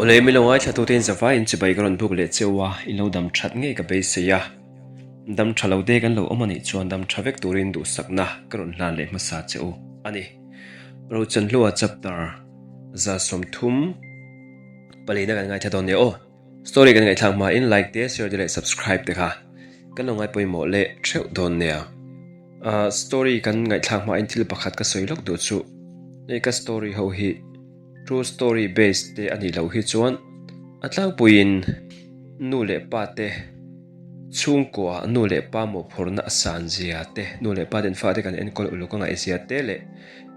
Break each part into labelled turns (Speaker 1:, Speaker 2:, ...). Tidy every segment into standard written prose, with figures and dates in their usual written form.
Speaker 1: Awle milo ngaithla tute in zavai in chibai ka rawn buk leh cheu a, in lo dam that ngei ka beisei a. Dam tha lo te kan lo awm anih chuan dam tha vek turin duhsakna ka rawn hlan leh hmasa che u a ni. Rochanhlua chapter 30 palina kan ngaithla dawn nia aw. Story kan ngaihthlak hmain like te, share te leh subscribe te kha kan lo ngaipawimawh leh theuh dawn nia. Story kan ngaihthlak hmain thil pakhat ka sawi lawk duh chu hei ka story ho hi true story based te a nih loh hi chuan a tlangpuiin nu leh pa te chhungkua nu leh pa mawhphurhna a san zia te nu leh pa ten fate kan enkawl uluk a ngaihzia te leh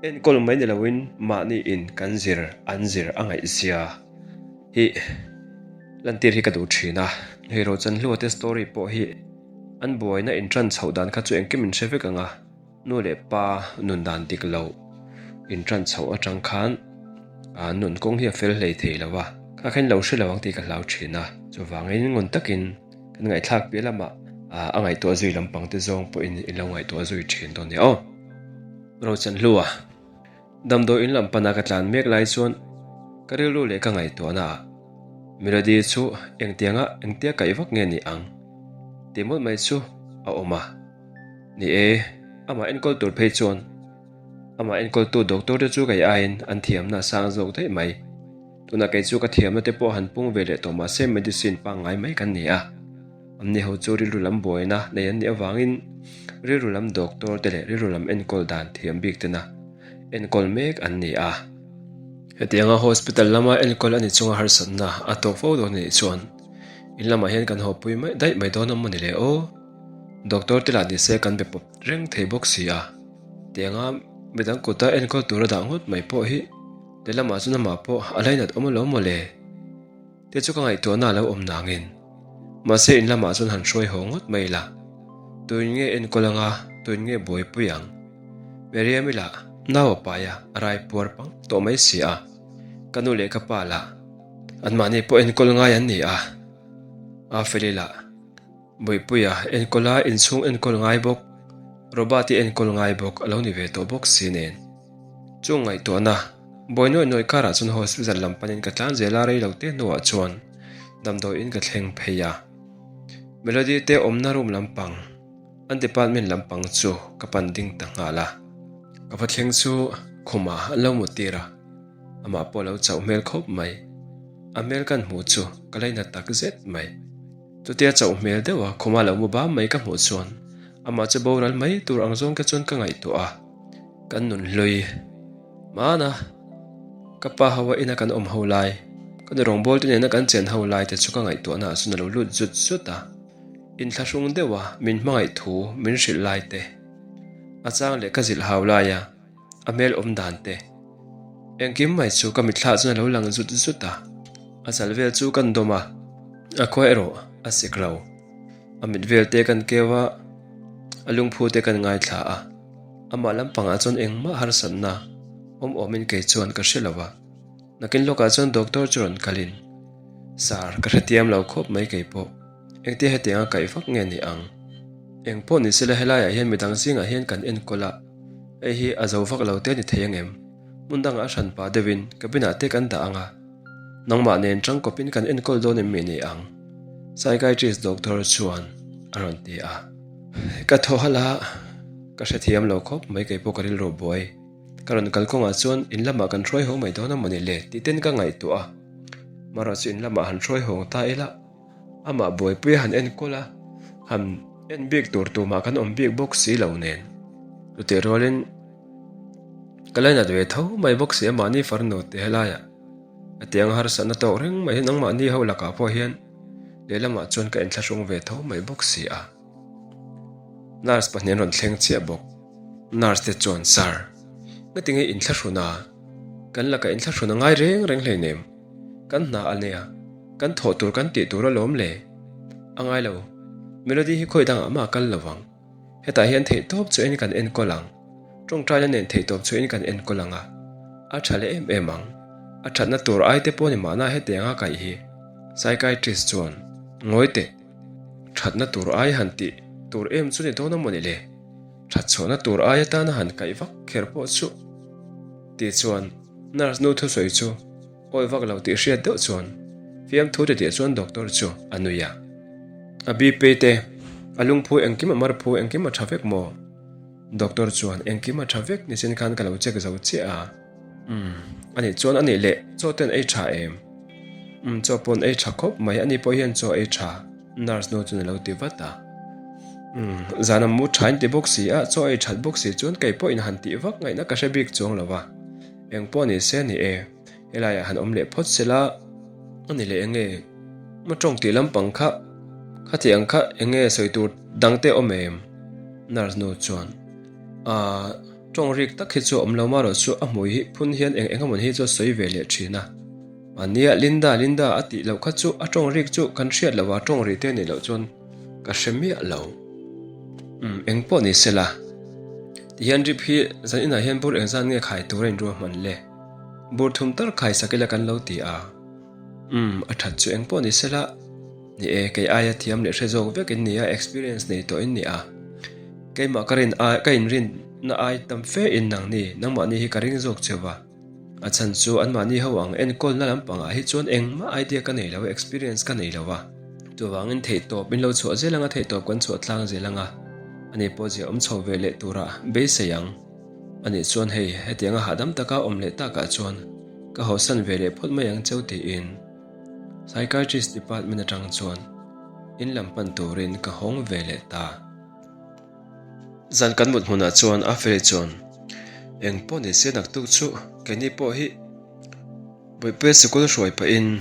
Speaker 1: enkawl mai ni loin mahni in kan zir an zir a ngaihzia hi lantir hi ka duh thin a hei Rochanhlua te story pawh hi. An buaina inṭan chhoh dan kha chu engkim in hre vek ang a, nu leh pa nun dan dik loh inṭan chhoh aṭang khan nun kawng hi a fel hlei thei lo a, kha kha in lo hre lo ang tih ka hlau ṭhin a, chuvangin ngun takin kan ngaihthlak piah lamah a ngaihtuah zui lampang te zawng pawhin in lo ngaihtuah zui ṭhin dawn nia aw. Rochanhlua. Damdawi in lam pana ka tlan mek lai chuan ka rilru leh ka ngaihtuahna ah Melody chu engtianga engtia kaih vak nge ni ang tih mawlh mai chu a awm a. Ni e, amah enkawl tur phei chuan amah enkawltu doctor te chu kei aiin an thiamna a sang zawk daih mai. Tunah kei chu ka thiamna te pawh han pung ve leh tawh mahse medicine pangngai mai kan ni a. Amni ho chu rilru lam buaina nei an nih avangin rilru lam doctor te leh rilru lam enkawl dan thiam bik tena enkawl mek an ni a. Hetianga hospital lama enkawl a ni chunga harsatna a tawk fo dawn a nih chuan in lamah hian kan hawpui mai daih mai dawn a maw ni le aw. Doctor te lah nise kan be pawp reng thei bawk si a. Tianga midang kuta enkawl tura dah ngawt mai pawh hi lehlamah chuan amah pawh a lainat awm alawm maw le. Te chu ka ngaihtuahna a lo awm nangin. Mahse in lamah chuan han hruai haw ngawt mai ila. Tuin nge enkawl anga, tuin nge buaipui ang? Miriam i lah nau a pai a, a rai puar pang tawh mai si a. Ka nu leh ka pa lah anmahni pawh enkawl ngai an ni a. Afeli lah Buipuia enkawl a inchhung enkawl ngai bawk, Robert i enkawl ngai bawk a lo ni ve tawh bawk si nen. Chung ngaihtuahna, buai nuaih nuaih karah chuan hospital lam panin ka tlan zel a rei lo te hnuah chuan damdawiin ka thleng phei a. Melody te awmna room lampang, an department lampang chu ka pan ding ta nghal a. Ka va thleng chu khumah an lo mut tir a, amah pawh a lo chauh hmel khawp mai. A hmel kan hmuh chu ka lainat tak zet mai. Chutia chauh hmel deuha khuma lo mu bam mai ka hmuh chuan amah chu boral mai tur ang zawng te chuan ka ngaihtuah a, kan nun hlui hmana ka pa ho a ina kan awm ho lai, ka nu rawngbâwl te nena kan chen ho lai te chu ka ngaihtuahna ah chuan a lo lut zut zut a, inthlahrung deuha min hmangaih thu min hrilh lai te, a chang leh ka zilh hau laia. A hmel awm dan te. Engkim mai chu ka mitthla chuan a lo lang zut zut a. A chal vel chu kan dawm a, a khua erawh a sik lo. A mit vel te kan keu a, a lungphu te kan ngaithla a. Amah lampangah chuan engmah harsatna awm awmin kei chuan ka hre lo a. Nakin lawkah chuan doctor chu rawn kalin, Sir, ka hrethiam lo khawp mai kei pawh. Engtia hetianga kaih vak nge ni ang? Eng pawh ni sela helaiah hian midang zingah hian kan enkawl a, hei hi a zo vak lo te ni thei angem? Hmun dangah a hran pah deuhin cabin ah te kan dah ang a, nangmah nen tangkawpin kan enkawl dawn em mi ni ang? Psychiatrist doctor chuan a rawn ti a. Ka thaw halh a, ka hrethiam lo khawp mai kei pawh ka rilru buai. Ka rawn kal kawngah chuan in lamah kan hruai haw mai dawn a mawni le tih ten ka ngaihtuah a, marawh chu in lamah han hruai hawng ta ila. Amah buaipui han enkawl a, han en bik tur tumah kan awm bik bawk si lo nen. Chutih rualin ka lainat ve tho mai bawk si a mahni farnu te helaiah a tiang harsatna tawk reng mai hi nangmahni ho lakah pawh hian lehlamah chuan ka inthlahrung ve tho mai bawk si a. Nurse pahnih an rawn thleng chiah bawk. Nurse te chuan Sir, ngatinge inthlahrun a? Kan lakah inthlahrun a ngai reng reng hleinem. Kan hna a nia, kan thawh tur kan tih tur alawm le. A ngai lo, Melody hi khawi dangah mah a kal lo vang. Hetah hian theihtawp chuahin kan enkawl ang. Tawngtaina nen theihtawp chuahin kan enkawl ang a, a tha leh em em ang. A thatna tur ai te pawh ni mahna hetiang a kaih hi. Psychiatrist chuan, Ngawi teh, thatna tur ai han tih tur em chu ni dawn a mawni le? That chhuahna tur ai atana han kaih vak kher pawh chu. Tih chuan nurse nu thusawi chu. Awi vak lo tih hriat deuh chuan fiamthu ti tih chuan doctor chu a nui a. A BP te, a lungphu engkim a marphu engkim a tha vek maw? Doctor chuan engkim a tha vek nichin khan ka lo check zo chiah a. Umm, anih chuan anih leh chaw ten ei tha em? Umm, chaw pawn ei tha khawp mai, ani pawh hian chaw ei tha, nurse nu chuan a lo ti vat a. Umm, zan a mu tha in ti bawk si a, chaw ei that bawk si chuan kei pawh in han tih vak ngaihna ka hre bik chuang lo va. Eng pawh ni se ni e, helaiah han awm leh phawt se la, a ni leh eng nge? Maw tawng tih lampang kha, khati ang kha eng nge sawi tur dang te awm em? Nurse nu chuan, Aaa, tawng rik tak hi chu a awm lo marawh chu a hmui hi phun hian eng eng amawn hi chu a sawi ve leh thin a. Mahnia Linda, Linda a tih loh kha chu a tawng rik chu kan hriat loh a, tawng ri te nih loh chuan ka hre miah lo. Umm, eng pawh ni se la. Tihian drip hi zan inah hian bur engzat nge khai tur a inruahman le? Bur thum tar khai sak ila kan lo ti a. Umm, a that chu eng pawh ni se la. Ni e, kei aia thiam leh hre zawk vek in ni a, experience nei tawh in ni a. Keimah ka rin ai, ka inrinna ai tam fe in nang ni, nangmahni hi ka ring zawk cheu va. A chhan chu anmahni ho ang enkawlna lampangah hi chuan engmah idea ka nei lo, experience ka nei lo a. Chuvangin theihtawp in lo chhuah zel anga theihtawp kan chhuah tlang zel anga, ani pawh zia awm chho ve leh turah beisei ang. Anih chuan hei, hetianga hahdam taka awm leh takah chuan ka hawsan ve leh phawt mai ang cheu tiin Psychiatrist department atang chuan in lam pan turin ka hawng ve leh ta. Zan kan mut hmunah chuan a feli chuan eng pawh ni se naktuk chu keini pawh hi Bawihpuia sikul hruai pahin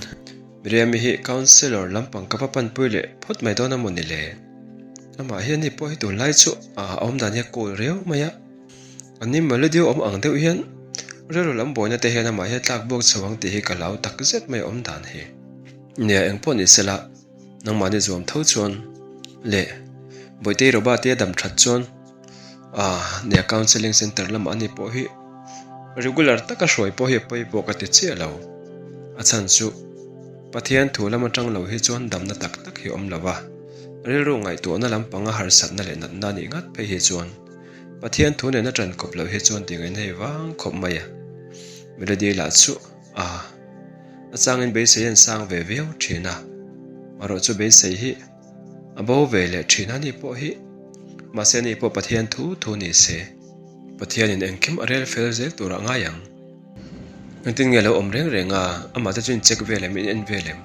Speaker 1: Miriami hi counsellor lampang ka va panpui leh phawt mai dawn a maw ni le? Amah hian ni pawh hi tunlai chu a awm dan hi a cool riau mai a, a ni melody awm ang deuh hian rilru lam buaina te hian amah hi a tlak buak chho ang tih hi ka hlau tak zet mai awm dan hi. Nia eng pawh ni sela nangmahni zuam tho chuan leh Bawihtei Robert-i a dam that chuan Ah, nia counselling center lamah ani pawh hi regular taka hruai pawh hi a pawi pawh ka ti chiah lo. A chhan chu Pathian thu lam atang lo hi chuan damna tak tak hi awm lo va, rilru ngaihtuahna lampanga harsatna leh natna anih ngat phei hi chuan Pathian thu nena tan kawp loh hi chuan ti ngaihna hi vang khawp mai a. Melody lah chu ah, a changin beisei an sang ve viau thin a, marawh chu beisei hi A bo ve leh thin a ni pawh hi. Mahse ani pawh Pathian thu thu ni se. Pathianin engkim a rel fel zel turah ngai ang. Engtin nge lo awm reng reng a, amah te chu in check vel em, in en vel em?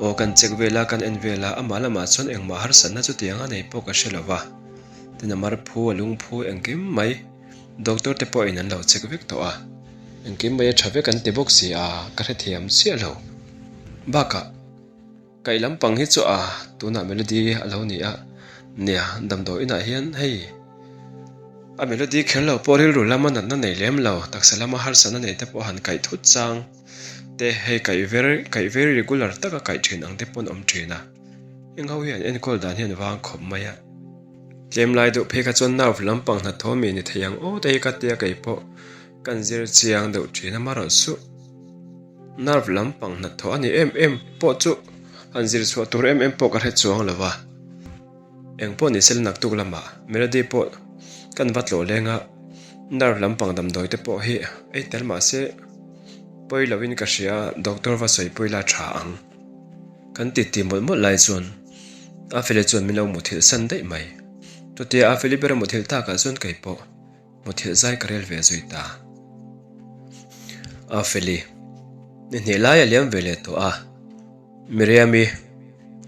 Speaker 1: Aw kan check vel a, kan en vel a, amah lamah chuan engmah harsatna chutiang a nei pawh ka hre lo va. Tin a mar phu, a lung phu, engkim mai doctor te pawhin an lo check vek tawh a. Engkim mai a tha vek an ti bawk si a, ka hrethiam chiah lo. Bakah. Kaih lampang hi chu a tunah melody a lo ni a, nia damdawi inah hian hei a melody kher lo pawh rilru lama natna nei lem lo taksa lama harsatna nei te pawh han kaih thut chang te hei kaih ver kaih very regular taka kaih thin ang te pawh an awm thin a, heng ho hian enkawl dan hian vang khawp mai a. Tlem lai deuh phei kha chuan nerve lampang hnathawh mi ni thei ang aw te hi ka tia kei pawh kan zir chiang deuh thin a marawh suh. Nerve lampang hnathawh a ni em em pawh chu han zir chhuah tur em em pawh ka hre chuang lo va. Eng pawh ni sela naktuk lamah Melody pawh kan va tlawh leng a, nerve lampang damdawi te pawh hi ei tel mah se pawi loin ka hria a, doctor va sawipui la tha ang. Kan titi mawlh mawlh lai chuan Afeli chuan min lo muthilh san daih mai. Chutia Afeli ber a muthilh takah chuan kei pawh Muthilh zai ka rel ve zui ta. A Feli, ni hnih lai a liam ve leh tawh a. Miriami,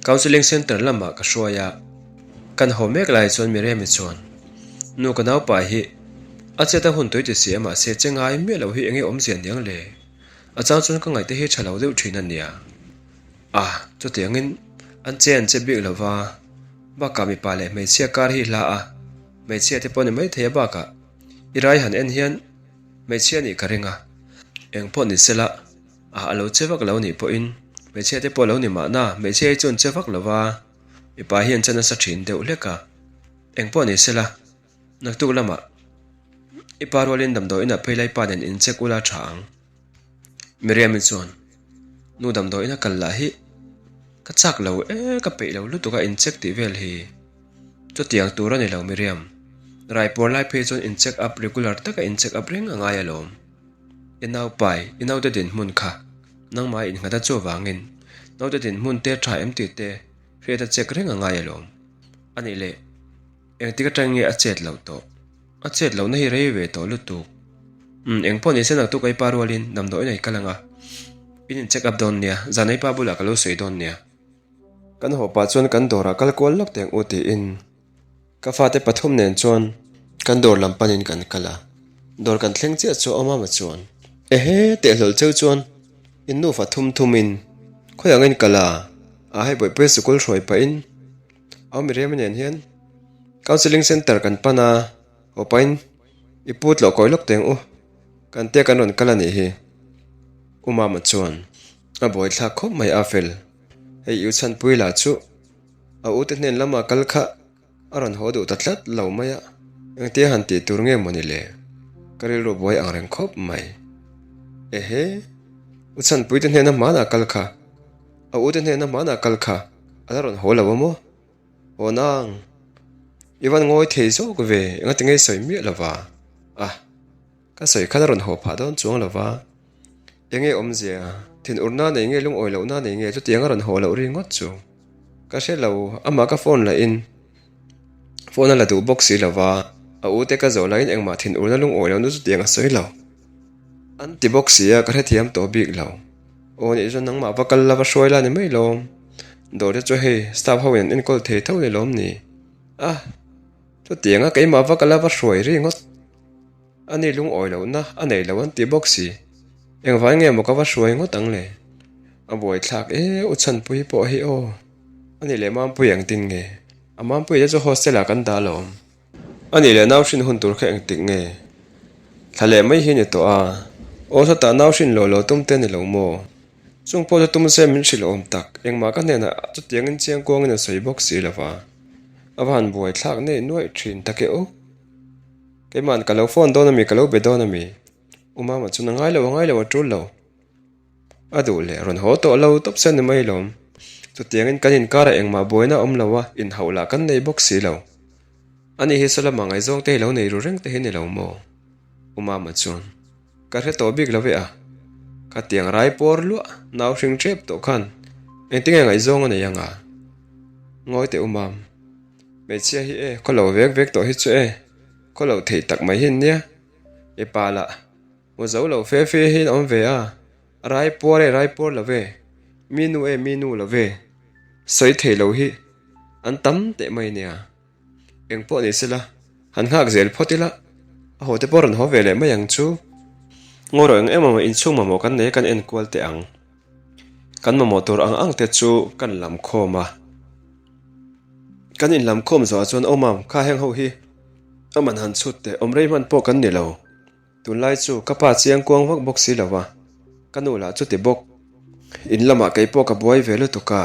Speaker 1: Counselling Centre lamah ka hruai a, kan haw mek lai chuan Miriami chuan, Nu ka naupa hi a chet a hun tui ti si a mahse che ngai miah lo hi enge awmzia niang le? A chang chuan ka ngaihte hi tha lo deuh thin a nia. A, chutiangin an che an che bik lo va, bakah mipa leh hmeichhia kar hi hla a, Hmeichhia te pawh ni maithei a bakah i rai han en hian hmeichhia nih ka ring a, eng pawh ni sela a a lo che vak lo nih pawhin hmeichhia te pawh lo ni mahna hmeichhia hi chuan che vak lo va, mipa hian che nasa thin deuh hlek a, eng pawh ni sela naktuk lamah i pa rualin damdawi inah phei lai pa nen in check ula tha ang. Miriam-i chuan nu damdawi ina kal lah hi ka chak lo e ka peih lo lutuk a in check tih vel hi. Chutiang tur a ni lo Miriam. Raipuar lai phei chuan in check up regular taka in check up reng a ngai alawm. I naupai, i naute dinhmun kha. Nangmah innghat a chu avangin naute dinhmun te tha em tih te hriat a check reng a ngai alawm. A nih leh, engtik atang nge a chet loh tawh? A chet lohna hi rei ve tawh lutuk. Umm, engpawh ni se naktuk eipa rualin damdawiin a ikal ang a, in in check up dawn nia, zan eipa bulah ka lo sawi dawn nia. Kan haw pah chuan kan dawrah kal kual lawk teh ang u tiin Ka fate pathum nen chuan kan dawr lam panin kan kal a, dawr kan thleng chiah chu Awmama chuan, Ehe, teh hlawl cheu chuan in nufa thum thumin khawi angin kal a, a hei bawihpui sikul hruai pahin Aumiriami nen hian counselling centre kan pan a, haw pahin i pu tlawh kawi lawk teng u, kan tia kan rawn kal a nih hi. Umama chuan a buaithlak khawp mai a fel, hei i u chhanpui lah chu. A ute hnen lama kal kha a rawn haw duh ta tlat lo mai a, engtia han tih tur nge mawni le? Ka rilru buai ang reng khawp mai. Ehe! U Chhanpuite hnena hmanah kal kha, a ute hnena hmanah kal kha a la rawn haw lo a maw? Haw nang! I van ngawi thei zawk ve, engati nge i sawi miah lo va? A! Ka sawi khan a rawn haw phah dawn chuang lo va. Enge awmzia? Thin urna nei nge lungawi lohna nei nge chutiang a rawn haw loh ri ngawt chu ka hre lo, amah ka phone lahin phone a la duh bawk si lo va, a u te ka zawh lahin engmah thin urna lungawi lohna chutiang a sawi lo an ti bawk si a, ka hrethiam tawh bik lo. Aw nih chuan nangmah va kal la va hruai la ni mai lawm, dawr te chu hei staff ho in an enkawl thei tho ni lawm ni? A, chutianga keimah va kal a va hruai ri ngawt. A ni lungawi lohna a nei lo an ti bawk si. Engvai nge maw ka va hruai ngawt ang le? A buaithlak e, u Chhanpui pawh hi aw. A ni leh Mampui engtin nge? A Mampui te chu hostel ah kan dah alawm. A ni leh nau hrin hun tur kha engtik nge? Thla leh mai hi ni tawh a. Aw sawtah nau hrin lawh lo tum te ni lo maw? Chung pawh chu tum se min hrilh awm tak, engmah ka hnenah chutiangin chiangkuangin a sawi bawk si lo va. A va han buaithlak neih nuaih thin tak e aw. Keima'n ka lo phone dawn ami, ka lo be dawn ami? U Mama chuan a ngai lo, a ngai lo, a tul lo. A duh leh rawn haw tawh lo tawp se ni mai lawm. Chutiangin kan inkarah engmah buaina a awm lo a, inhauh lah kan nei bawk si lo. Ani hi saw lamah ngaihzawng te hi lo nei ru reng te hi ni lo maw? U Mama chuan Ka hre tawh bik lo ve a. Khatiang rai pawr luah nau hring tep tawh khan engtinge ngaihzawng a nei ang a? Ngawi teh U Mam. Hmeichhia hi e, khaw lo vek vek tawh hi chu e, khaw lo theih tak mai hi an nia. I pa lah hmu zo lo fe fe hi an awm ve a, a rai puar e rai puar lo ve, mi nu e mi nu lo ve, sawi thei lo hi an tam teh mai nia. Eng pawh ni sela, han nghak zel phawt ila, a haw te pawh rawn haw ve leh mai ang chu. Ngaw rawh eng em emaw inchhung mamawh kan nei a kan enkual teh ang. Kan mamawh tur ang ang te chu kan lam khawm a. Kan inlam khawm zawhah chuan aw mam kha heng ho hi a man han chhut teh awm rei hman pawh kan ni lo. Tunlai chu ka pa chiang kuang vak bawk si lo va, ka nu lah chuti bawk. In lamah kei pawh ka buai ve lutuk a,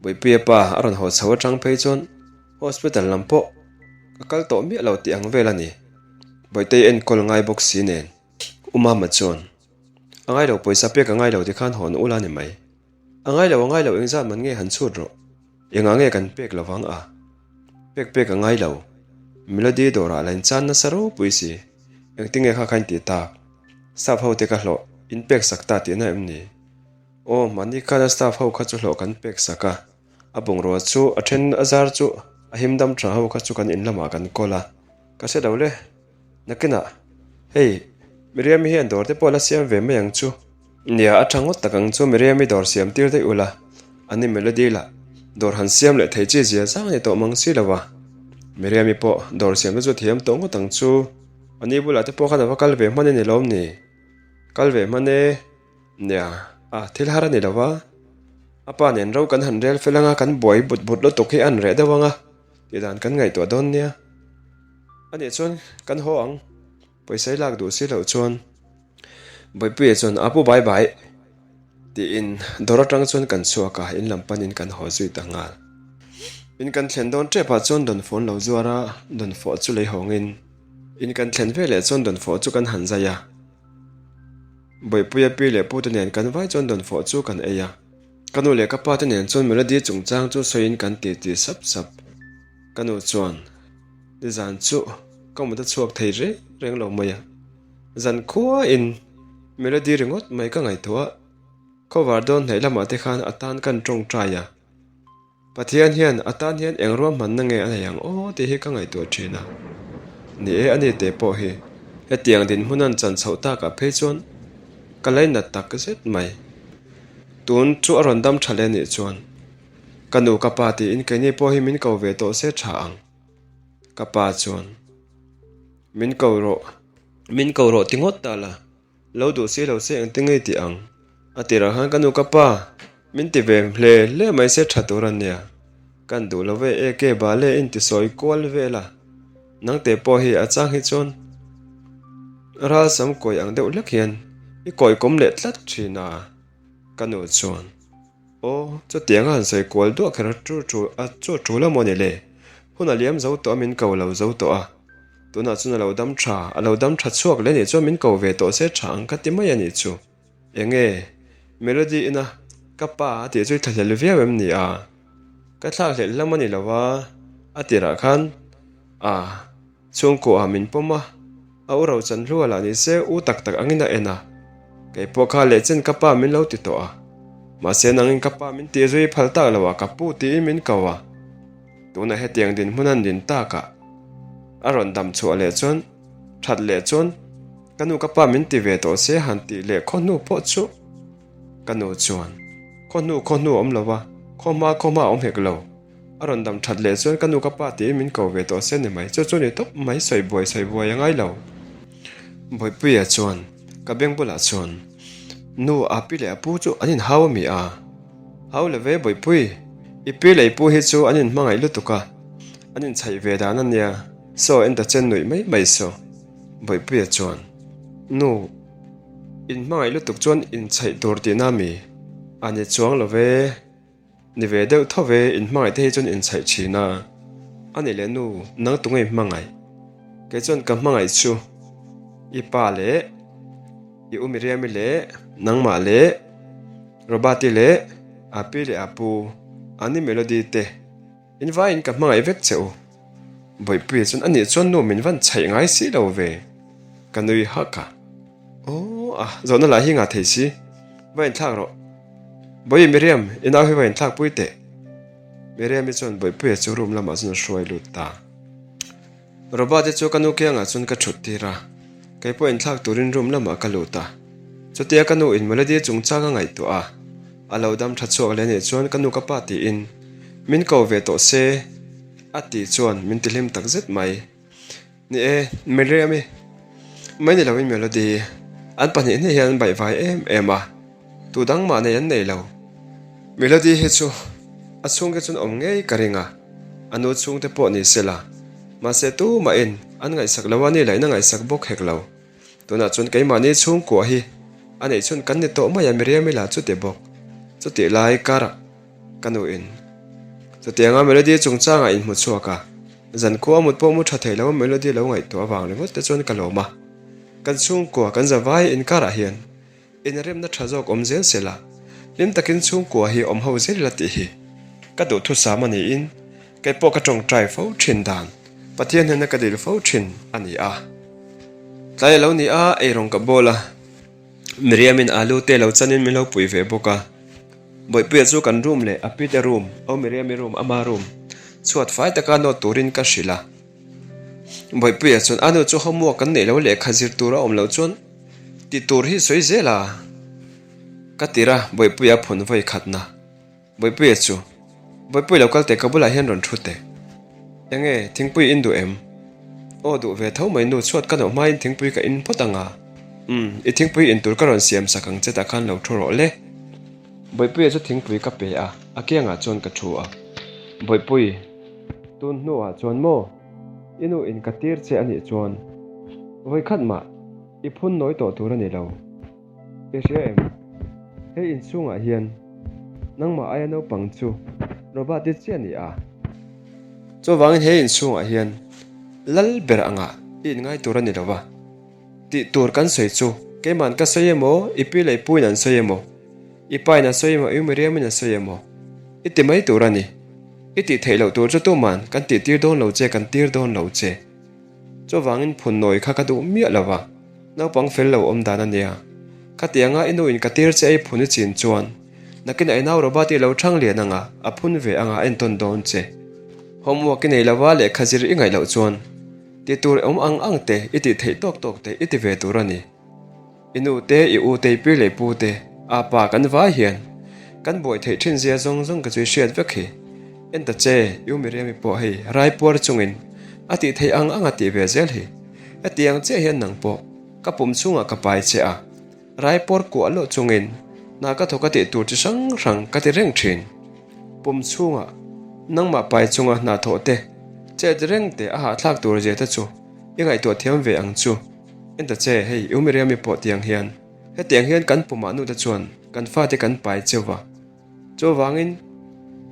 Speaker 1: Buipuia pa a rawn haw chho atang phei chuan hospital lam pawh ka kal tawh miah lo tih ang vel a ni. Bawitei enkawl ngai bawk si nen U Mama chuan a ngai lo pawisa pek a ngai lo tikhan hawn ula ni mai. A ngai lo a ngai lo engzat man nge han chhut rawh. Engah nge kan pek lo vang a? Pek pek a ngai lo. Melody dawrah la inchan nasa ropui si. Engtinge kha kha in tih tak? Staff ho te ka hlawh in pek sak ta tihna em ni? Aw, mahni khana staff ho kha chu hlawh kan pek sak a. A bungrua chu a then a zar chu a him dam tha ho kha chu kan in lamah kan kawl a. Ka hre lo le. Nakinah, hei, Miriami hian dawr te pawh la siam ve mai ang chu. Nia, a tha ngawt tak ang chu, Miriami dawr siam tir daih ula, ani Melody lah dawr han siam leh thei chi zia zang a ni tawh mang si lo a. Miriami pawh dawr siam te chu thiam tawh ngawt ang chu, ani bulah te pawh khan a va kal ve hman a ni lawm ni? Kal ve hman e. Nia, a thil har a ni lo va, a pa nen ro kan han rel fel anga kan buai but but lutuk hi a han reh deuh ang a. Tih dan kan ngaihtuah dawn nia. A nih chuan kan haw ang. Pawisa i lak duh si loh chuan Bawipuia chuan a pu bai bai tiin dawr atang chuan kan chhuak a, in lam panin kan haw zui ta nghal. In kan thlen dawn tep ah chuan dawnfawh an lo zuar a, dawnfawh chu lei hawngin in kan thlen veleh chuan dawnfawh chu kan han zai a. Bawipuia pi leh pute nen kan vai chuan dawnfawh chu kan ei a. Ka nu leh ka pa te nen chuan Melody chungchang chu sawiin kan ti ti sap sap. Ka nu chuan, Nizan chu ka mut a chhuak thei reng reng lo mai a, zan khuain Melody ringawt mai ka ngaihtuah. Khawvar dawn hnaih lamah te khan a tan kan tawngtai a. Pathian hian a tan hian eng ruahmanna nge a nei ang aw tih hi ka ngaihtuah thin a. Ni e, ani te pawh hi hetiang dinhmun an chan chhoh takah phei chuan ka lainat tak zet mai. Tun chu a rawn dam tha leh nih chuan ka nu ka pa tiin keini pawh hi min ko ve tawh se tha ang. Ka pa chuan min ko rawh, min ko rawh ti ngawt ta la. Lo duh si lo se engtin ngei tih ang? A tirah khan ka nu ka pa, min ti ve hle hle mai se tha tur a nia. Kan duh lo ve e ke bale in ti sawi kual vel a. Nangte pawh hi a chang hi chuan ral sam kawi ang deuh hlek hian i kawi kawm leh tlat thin a, ka nu chuan. Aw, chutiang a han sawi kual duah kher a chu chu a chu tul a maw ni le? Hun a liam zo tawh a min ko lo zo tawh a. Tunah chuan a lo dam tha, a lo dam tha chhuak leh nih chuan min ko ve tawh se tha ang ka ti mai a nih chu. Enge? Melody ina ka pa a tih chu i thlahlel viau em ni a? Ka thlakhlelh lam a ni lo a, a tirah khan a. Chhungkuah min pawm a, a u ro chan hlu a lah ni se u tak tak angin a en a. Kei pawh kha leh chen ka pa min lo ti tawh a. Mahse nangin ka pa min tih zui phal tak lo a ka pu tiin min ko a. Tunah hetiang dinhmun an din takah a rawn dam chhuah leh chuan that leh chuan ka nu ka pa min ti ve tawh se han tih leh khaw hnu pawh chu ka nu chuan khaw hnu khaw hnu a awm lo a, khaw hma khaw hma a awm hek lo. A rawn dam that leh chuan ka nu ka pa tiin min ko ve tawh se ni mai, chu chu ni tawp mai sawi buai sawi buai a ngai lo. Bawipuia chuan ka beng bulah chuan Nu a pi leh a pu chu an inhau a mi a? Hau le ve Bawihpui, i pi leh i pu hi chu an inhmangaih lutuk a, an inchhaih ve dan a nia, saw en ta chen nuih mai mai saw. Bawihpuia chuan Nu, inhmangaih lutuk chuan inchhaih tur tihna a mi? A ni chuang lo ve. Ni ve deuh tho ve, in hmangaih te hi chuan in chhaih thin a. A ni leh nu, nang tunge i hmangaih? Kei chuan ka hmangaih chu i pa leh i u Miriami leh nangmah leh Robert-i leh a pi leh a pu Annie Melody te in vaiin ka hmangaih vek che u. Bawihpuia chuan a nih chuan nu min van chhaih ngai si lo ve. Ka nui hak a. Aw a, zawhna lah hi ngah thei si. Va inthlak rawh. Bawihi Miriam, i nau hi va inthlak pui teh. Miriam-i chuan Bawihpuia chu room lamah chuan a hruai lut ta. Robert-i chu ka nu kiangah chuan ka thut tir a, kei pawh inthlak turin room lamah ka lut a. Chutia ka nu in Melody chungchang a ngaihtuah a, a lo dam tha chhuak leh anih chuan ka nu ka pa tiin min ko ve tawh se a tih chuan min tihlim takzet mai. Ni e, Miriam-i mai ni loin Melody an pahnihna hian an baihvai em em a, tu dang mah nei an nei lo. Melody hi chu a chhungte chuan awm ngei ka ring a, a nu chhungte pawh ni se la, mahse tumahin an ngaihsak lo a ni laihna ngaihsak bawk hek lo. Tunah chuan keimahni chhungkua hi a neih chhun kan ni tawh mai a Miriam-i lah chuti bawk. Chutih lai karah ka nuin chutianga Melody chungchangah inhmu chhuak a. Zan khua mut pawh mu tha thei lo Melody lo ngaihtuah avang ringawt te chuan ka lawm a. Kan chhungkua kan zavai inkarah hian inremna tha zawk awm zel se la, hlim takin chhungkua hi awm ho zel ila tih hi ka duhthusam a niin kei pawh ka tawngtai fo thin dan Pathian hnena ka dil fo thin a ni a. Tlai a lo ni a, eirawng ka bawl a, Miriam-in alu te lo chanin min lo pui ve bawk a. Bawihpuia chu kan room leh a pite room, Au Miriam-i room, ama room chhuat fai taka nawt turin ka hrilh a. Bawihpuia chuan a nu chu homework kan neih lo lehkha zir tur a awm loh chuan ti tur hi sawi zel a. Ka tir a, Bawihpuia phun vawi khatna. Bawihpuia chu, Bawihpui lo kal teh ka bulah hian rawn thu teh. Enge, thingpui in duh em? Aw duh ve tho mai nu chhuat ka nawh hmain thingpui ka in phawt ang a. Umm, i thingpui in tur ka rawn siam sak ang che tah khan lo thu rawh le. Bawihpuia chu thingpui ka pe a, a kiangah chuan ka thu a. Bawihpui, tun hnuah chuan maw? I nu in ka tir che a nih chuan vawikhat mah i phun nawi tawh tur a ni lo. I hria em? Hei inchhungah hian nangmah aia naupang chu Robert i chiah ni a. Chuvangin he inchhungah hian lal ber angah i inngai tur a ni lo va. Tih tur kan sawi chu keima'n ka sawi emaw, i pi leh i puin an sawi emaw, i pain a sawi emaw, i Miriamin a sawi emaw i ti mai tur a ni. I tih theih loh tur chu tuma'n kan tihtir dawn lo che, kan tir dawn lo che. Chuvangin phun nawi kha ka duh miah lo va, naupang fel lo awm dan a nia. Khatianga i nuin ka tir che ei phun i chin chuan nakin a inau Robert i lo thang lian anga a phun ve anga a entawn dawn che. Homework i nei lova lehkha zir i ngaih loh chuan ti tur awm ang ang te i tih theih tawk tawk te i ti ve tur a ni. I nu te, i u te, i pi leh pu te, a pa kan vai hian kan buai theih thin zia zawng zawng ka chu i hriat vek hi. En ta che, i u Miriam-i pawh hei raipuar chungin a tih theih ang ang a tih ve zel hi. Hetiang chiah hian nang pawh ka pum chhungah ka pai che a, raipuar kuah loh chungin hna ka thawk a tih tur chi hrang hrang ka ti reng thin. Pum chhungah nangmah pai chunga hna thawh te, chet reng te a hahthlak tur zia te chu i ngaihtuah thiam ve ang chu. En ta che, hei U Miriam-i pawh tiang hian, hetiang hian kan pumah nute chuan kan fate kan pai cheu va, chuvangin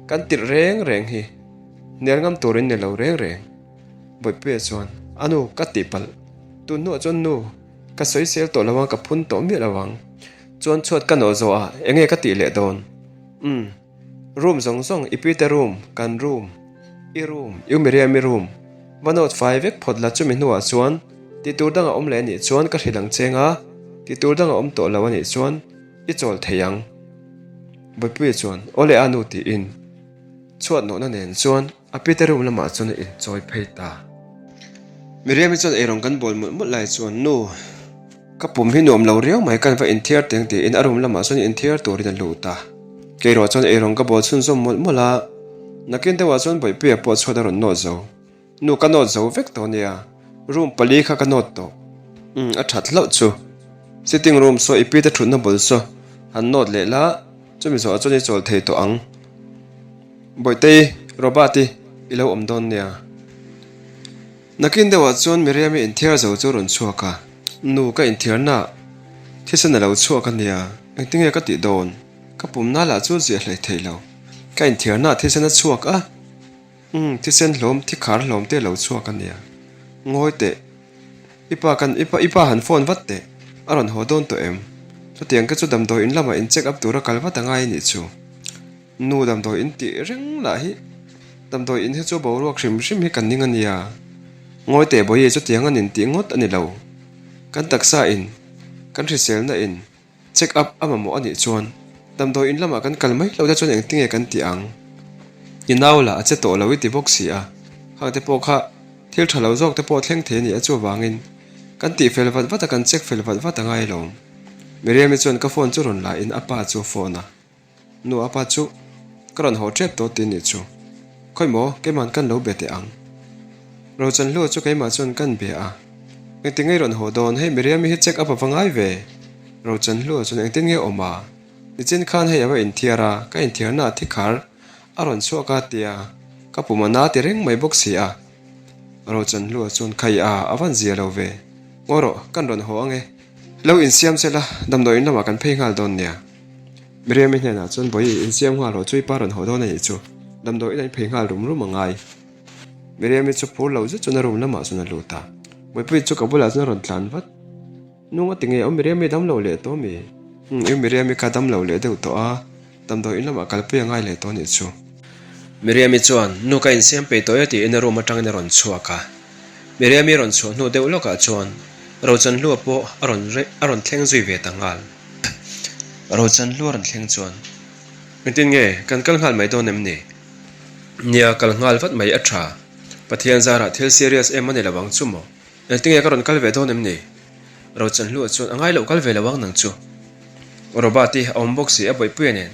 Speaker 1: kan tirh reng reng hi hnial ngam turin ni lo reng reng. Bawihpuia chuan, A nu, ka tihpalh, tun hnuah chuan nu, ka sawisel tawh lo ang, ka phun tawh miah lo ang. Chuan chhuat ka nawh zawh ah enge ka tih leh dawn? Umm. Room zawng zawng, i pite room, kan room, i room, i Miriam-i room, va note fai vek phawt la chumi hnuah chuan ti tur dang a awm leh anih chuan ka hrilh ang cheng a, ti tur dang a awm tawh lo anih chuan i chawl thei ang. Bawipuia chuan aw leh a nu tiin chhuat nawhna nen chuan a pite room lamah chuan a inchawi phei ta. Miriam-i chuan eirawng kan bawl mawlh mawlh lai chuan nu. Ka pum hi nuam lo riau mai kan va inthiar teng tiin a room lamah chuan inthiar turin a lut a. Keirawh chuan eirawng ka bawl chhunzawm mawlh mawlh a, nakin deuhah chuan Bawihpuia pawh chhuat a rawn nawt zo. Nu ka nawt zo vek tawh nia, room pali kha ka nawt tawh. Umm a that hlauh chu. Sitting room saw i pite thutna bul saw han nawt leh la, chumi zawhah chuan i chawl thei tawh ang. Bawihtei, Robert-i i lo awm dawn nia. Nakin deuhah chuan Miriam-i inthiar zo chu a rawn chhuak a, Nu, ka inthiarna thisen a lo chhuak a nia, engtinge ka tih dawn? Ka pumna lah chu ziah hlei thei lo. Ka inthiarna thisen a chhuak a, umm, thisen hlawm, thikhar hlawm te a lo chhuak a nia. Ngawi teh, i pa kan, i pa, i pa han phone vat teh, a rawn haw dawn tawh em? Chutiang te chu damdawi in lamah in check up tura kal vat a ngai a nih chu. Nu damdawi in tih reng lah hi damdawi in hi chu boruak hrim hrim hi kan ning a nia. Ngawi teh bawihi chutiang a nin tih ngawt a ni lo. Kan taksa in, kan hriselna in check up a mamawh a nih chuan damdawi in lamah kan kal mai lo te chuan engtinge kan tih ang? I nau lah a che tawh lo i ti bawk si a, khang te pawh kha thil tha lo zawk te pawh thleng thei a nih a chuvangin kan tih fel vat vat a kan check fel vat vat a ngai lo. Miriam-i chuan ka phone chu rawn la in a pa chu a phone a. Nu apa chu ka rawn haw tep tawh tih nih chu. Khawi maw keima'n kan lo be teh ang. Rochanhlua chu keimah chuan kan be a. Engtin nge i rawn haw dawn hei Miriam-i hi check up a va ngai ve. Rochanhlua chuan engtin nge awm a? Nichin khan hei a va inthiar a, ka inthiarna a thi khar a rawn chhuak a tia ka pum a na ti reng mai bawk si a. Rochanhlua chuan khai a a van zia lo ve. Ngaw rawh kan rawn haw ang e. Lo insiam se la damdawiin lamah kan phei nghal dawn nia. Miriam-i hnenah chuan Bawihi insiam nghal rawh chu i pa rawn haw dawn a nih chu, damdawiin an phei nghal rum rum a ngai. Miriam-i chu phur lo zet chuan a room lamah chuan a lut a, Bawipuii chu ka bulah chuan a rawn tlan vat. Nung a ti nge aw Miriam-i dam lo leh tawh mi? Umm i Miriam-i kha dam lo leh deuh tawh a, damdawiin lamah kalpui a ngai leh tawh a nih chu. Miriam-i chuan Nu ka insiam peih tawh e tiin a room atangin a rawn chhuak a. Miriam-i rawn chhuah hnu deuh lawkah chuan Rochanhlua pawh a rawn a rawn thleng zui ve ta nghal. Rochanhlua rawn thleng chuan, Engtin nge kan kal nghal mai dawn em ni? Nia, kal nghal vat mai a tha. Pathian zarah thil serious em a ni lo ang chu maw? Engtin nge ka rawn kal ve dawn em ni? Rochanhlua chuan, A ngai loh kal ve lo ang nang chu. Robert i a awm bawk si a bawihpuia nen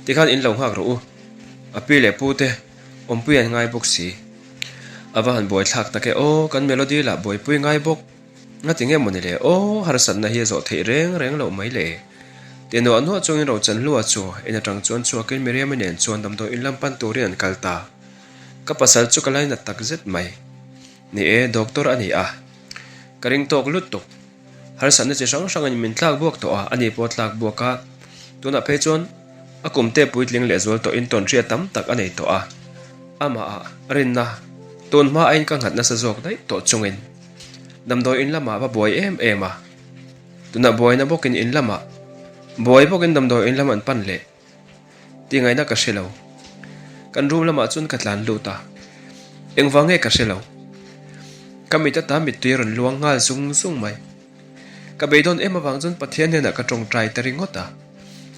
Speaker 1: tikhan in lo nghak rawh u. A pi leh pu te awmpui an ngai bawk si. A va han buaithlak tak e aw, kan Melody lah buaipui ngai bawk. Ngati nge mawni le aw, harsatna hi a zawh theih reng reng loh mai le. Ti nuah nuah chungin Rochanhlua chu in atang chuan chhuakin Miriam-i nen chuan damdawi in lam pan turin an kal ta. Ka pasal chu ka lainat tak zet mai. Ni e, doctor a ni a. Ka ring tawk lutuk. Harsatna chi hrang hrangin min tlak buak tawh a, ani pawh a tlak buak a. Tunah phei chuan a kumte puitling leh zual tawhin tawnhriat tam tak a nei tawh a. Amah rinna tun hma aiin ka nghat nasa zawk daih tawh chungin damdawi in lamah va buai em em a. Tunah buaina bawkin in lamah buai bawkin damdawi in lam an pan leh. Ti ngaihna ka hre lo. Kan room lamah chuan ka tlan lut a, engvang nge ka hre lo. Ka mit ata mittui a rawn luang nghal zung zung mai. Ka beidawn em avang chuan Pathian hnenah ka tawngtai ta ringawt a.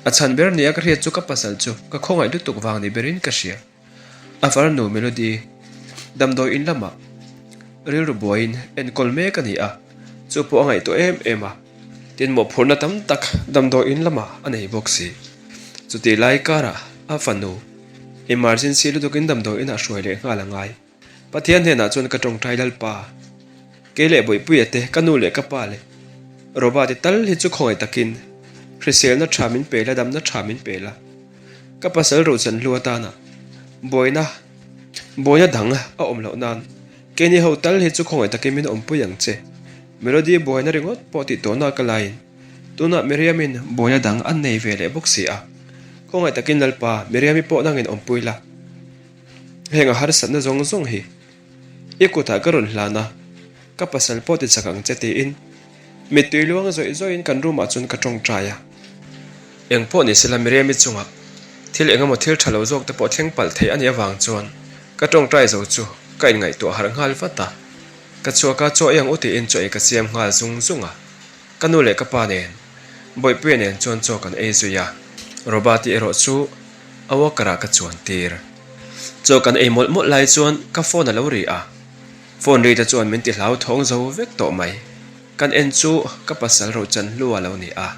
Speaker 1: A chhan ber nia ka hriat chu ka pasal chu ka khawngaih lutuk vang ni berin ka hria. A farnu Melody damdawi in lamah rilru buaiin enkawl mek a ni a, chu pawh a ngaihtuah em em a. Tin mawhphurhna tam tak damdawi in lamah a nei bawk si. Chutih lai karah a fanu emergency lutukin damdawi inah hruai leh nghal a ngai. Pathian hnenah chuan ka tawngtai Lalpa, kei leh Bawihpuia te, ka nu leh ka pa leh Roba te tal hi chu khawngaih takin hriselna tha min pe la, damna tha min pe la. Ka pasal rochan hlu atana buaina buaina dang a awm loh nan keini ho tal hi chu khawngaih takin min awmpui ang che. Melody buaina ringawt pawh tih tawhna ka laiin tunah Miriam-in buaina dang an nei ve leh bawk si a. Khawngaih takin Lalpa, Miriam-i pawh nangin awmpui la. Heng a harsatna zawng zawng hi i kutah ka rawn hlan a, ka pasal pawh ti chak ang che tiin mittui luang zawih zawihin kan room ah chuan ka tawngtai a. Eng pawh ni sela Miriam-i chungah thil eng emaw thil tha lo zawk te pawh thleng palh thei a nih avang chuan ka tawngtai zo chu ka inngaihtuah harh nghal vat a. Ka chhuak a, chaw ei ang u tiin chaw ei ka siam nghal zung zung a. Ka nu leh ka pa nen, Bawihpuia nen chuan chaw kan ei zui a, Robert-i erawh chu a walker ah ka chuan tir. Chaw kan ei mawlh mawlh lai chuan ka phone a lo ri a, phone ri te chuan min ti hlau thawng zo vek tawh mai. Kan en chu ka pasal Rochanhlua lo ni a,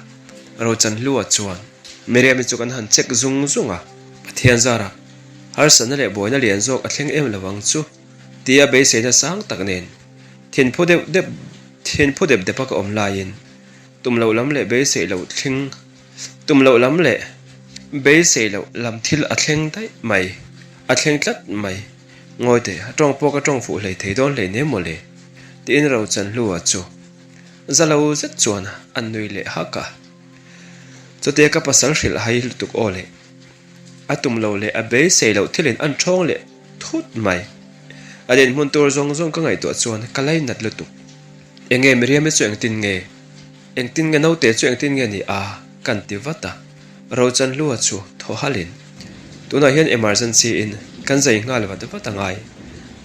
Speaker 1: Rochanhlua chuan Miriam-i chu kan han check zung zung a, Pathian zarah harsatna leh buaina lian zawk a thleng em lo ang chu tia beiseina sang tak nen thinphu deuh deuh Thinphu dep dep a ka awm laiin tum loh lam leh beisei loh thleng tum loh lam leh beisei loh lam thil a thleng daih mai, a thleng tlat mai. Ngawi teh, a tawng pawh ka tawng fuh hlei thei dawn hlei nem mawle, tiin Rochanhlua chu za lo zet chuan a nui leh hak a. Chutia ka pasal hrilh hai lutuk aw leh a tum lo leh a beisei loh thilin an thawng leh thut mai. A dinhmun tur zawng zawng ka ngaihtuah chuan ka lainat lutuk. Enge Miriam-i chu engtin nge? Engtin nge naute chu engtin nge ni a? Kan ti vat a. Rochanhlua chu thaw halin, Tunah hian emergency in kan zai nghal vat vat a ngai.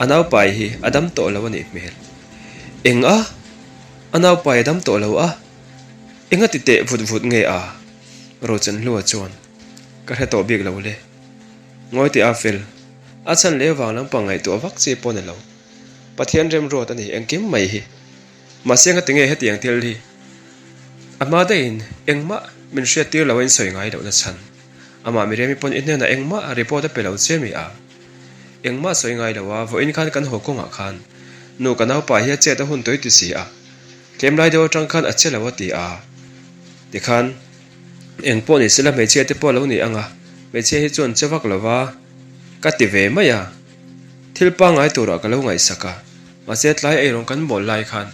Speaker 1: A naupai hi a dam tawh lo a nih hmel. Eng a? A naupai a dam tawh lo a? Enga ti teh vut vut nge a? Rochanhlua chuan, Ka hre tawh bik lo le. Ngawi teh a fel. A chhan leh vang lampang ngaihtuah vak chi pawh ni lo. Pathian remruat a ni engkim mai hi. Mahse ngati nge hetiang thil hi a hma daihin engmah min hriat tir lo a in sawi ngai lohna chhan. Amah Miriam-i pawn i hnenah engmah report a pe lo che mi a? Engmah sawi ngai lo a, vawiin khan kan haw kawngah khan nu ka naupa hi a chet a hun tawih ti si a, tlem lai deuh atang khan a che lo a ti a. Tikhan eng pawh ni sela hmeichhia te pawh a lo ni ang a, hmeichhia hi chuan che vak lo va. Ka ti ve mai a, thil pangngai turah ka lo ngaihsak a, mahse tlai eirawng kan bawl lai khan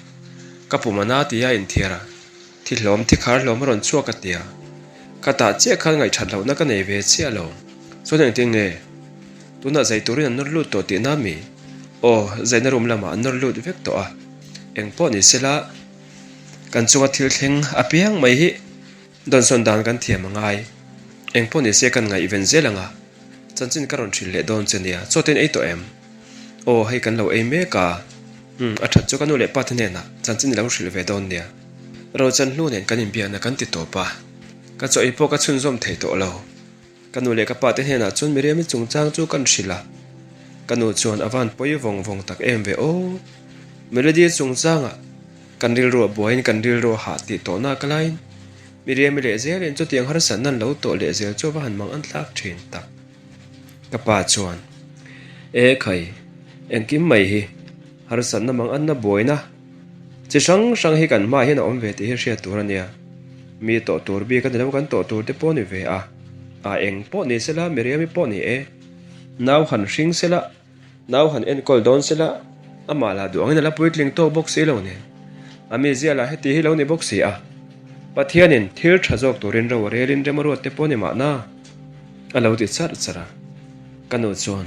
Speaker 1: ka pum a na ti a inthiar a, thi hlawm thi khar hlawm a rawn chhuak a tia, ka tah chiah khan ngaihthat lohna ka nei ve chiah lo, chuan engtin nge tunah zai turin an nawr lut tawh tihna mi? Aw, zaina room lamah an nawr lut vek tawh a, engpawh ni sela kan chunga thil thleng apiang mai hi dawnsawn dan kan thiam a ngai, engpawh ni se kan ngaihven zel ang a. Chanchin ka rawn hrilh leh dawn che nia, chaw te in ei tawh em? Aw, hei kan lo ei mek a. Umm, a that chu ka nu leh pa te hnenah chanchin i lo hrilh ve dawn nia. Rochan hlu nen kan inbiakna kan ti tawp a, ka chaw ei pawh ka chhunzawm thei tawh lo. Ka nu leh ka pa te hnenah chuan Miriam-i chungchang chu kan hrilh a, ka nu chuan a van pawi vawng vawng tak em ve aw. Melody chungchangah kan rilru a buaiin kan rilru a hah tih tawhna ka laiin Miriam-i leh zelin chutiang harsatna an lo tawh leh zel chu a va han mang an thlak thin tak. Ka pa chuan, E khai, engkim mai hi harsatna mang anna buaina chi hrang hrang hi kan hmaah hian a awm ve tih hi hriat tur a nia. Mi tawh tur bik a ni lo kan tawh tur te pawh ni ve a, a eng pawh ni sela Miriam-i pawh ni e, nau han hring sela, Nau han enkawl dawn sela, amah lah duh angin a la puitling tawk bawk si lo nen. A mizia lah heti hi lo ni bawk si a. Pathianin thil tha zawk turin ro a relin rem a ruat te pawh ni mahna a lo ti charh charh a. Ka nu chuan,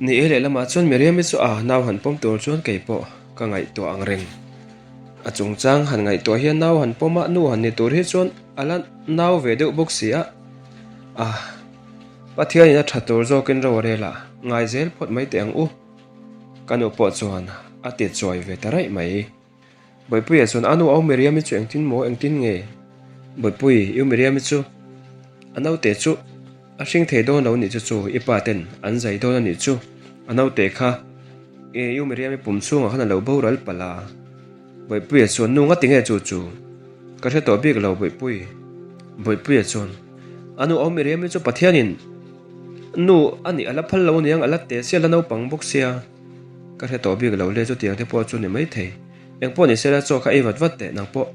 Speaker 1: Ni e lehlamah chuan Miriam-i chu a nau han pawm tur chuan kei pawh ka ngaihtuah ang reng. A chungchang han ngaihtuah hian nau han pawm a, nu han ni tur hi chuan a la nau ve deuh bawk si a. Ah. Pathianin a tha tur zawkin ro a rel a, ngai zel phawt mai teh ang u. Ka nu pawh chuan a ti chawi ve ta raih mai. Bawihpuia chuan, A nu au Miriami chu engtin maw, engtin nge? Bawihpui, I u Miriami chu a naute chu a hring thei dawn lo nih chu chu i pa ten an zai dawn a nih chu. A naute kha i u Miriami pum chhungah khan a lo boral palh a. Bawihpuia chuan, Nu ngati nge chu chu? Ka hre tawh bik lo Bawihpui. Bawihpuia chuan, A nu au Miriami chu Pathianin nu a nih a la phal lo aniang a la te sia a la naupang bawk sia. Ka hre tawh bik lo le chutiang te pawh chu ni maithei. Engpawh ni sela chaw kha ei vat vat teh nang pawh.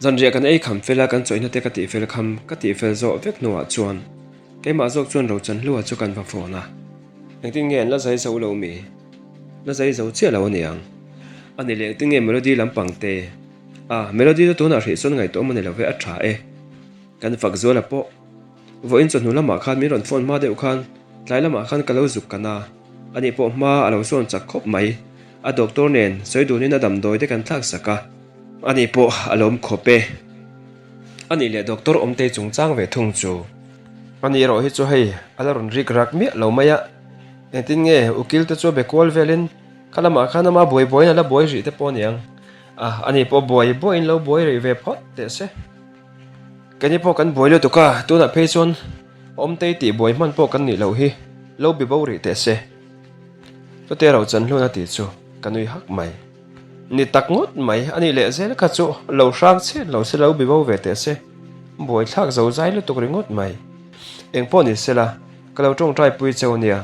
Speaker 1: Zanriah kan ei kham fel a, kan chawihna te ka tihfel kham ka tihfel zawh vek hnuah chuan keimah zawk chuan Rochanhlua chu kan va phone a. Engtin nge an la zai zo lo mi? La zai zo chiah lo aniang. A ni leh engtin nge Melody lampang te? A, Melody chu tunah hrih chuan ngaihtuah awm a ni lo ve, a tha e. Kan fak zuala pawh. Vawiin chawhnu lamah khan min rawn phone hma deuh khan tlai lamah khan ka lo zuk kan a, ani pawh hma a lo sawn chak khawp mai. A doctor nen sawi dunin a damdawi te kan thlak sak a, ani pawh a lawm khawp e. Ani leh doctor Awmtei chungchang ve thung chu. Ani erawh hi chu hei a la rawn rik rak miah lo mai a, engtin nge ukil te chu a be kual velin kha lamah khan ama buai buaiin a la buai rih te pawh aniang a, ani pawh buai buaiin lo buai rih ve phawt teh se. Keini pawh kan buai lutuk a, tunah phei chuan Awmtei tih buai hman pawh kan nih loh hi lo bi bo rih teh se. Chute ro chan hlun a tih chu ka nui hak mai. Ni tak ngawt mai, a nih leh zel kha chu lo hrang chhiat lo se lo bi bo ve teh se. Buai thlak zo zai lutuk ringawt mai. Eng pawh ni sela, ka lo tawngtai pui cheu nia,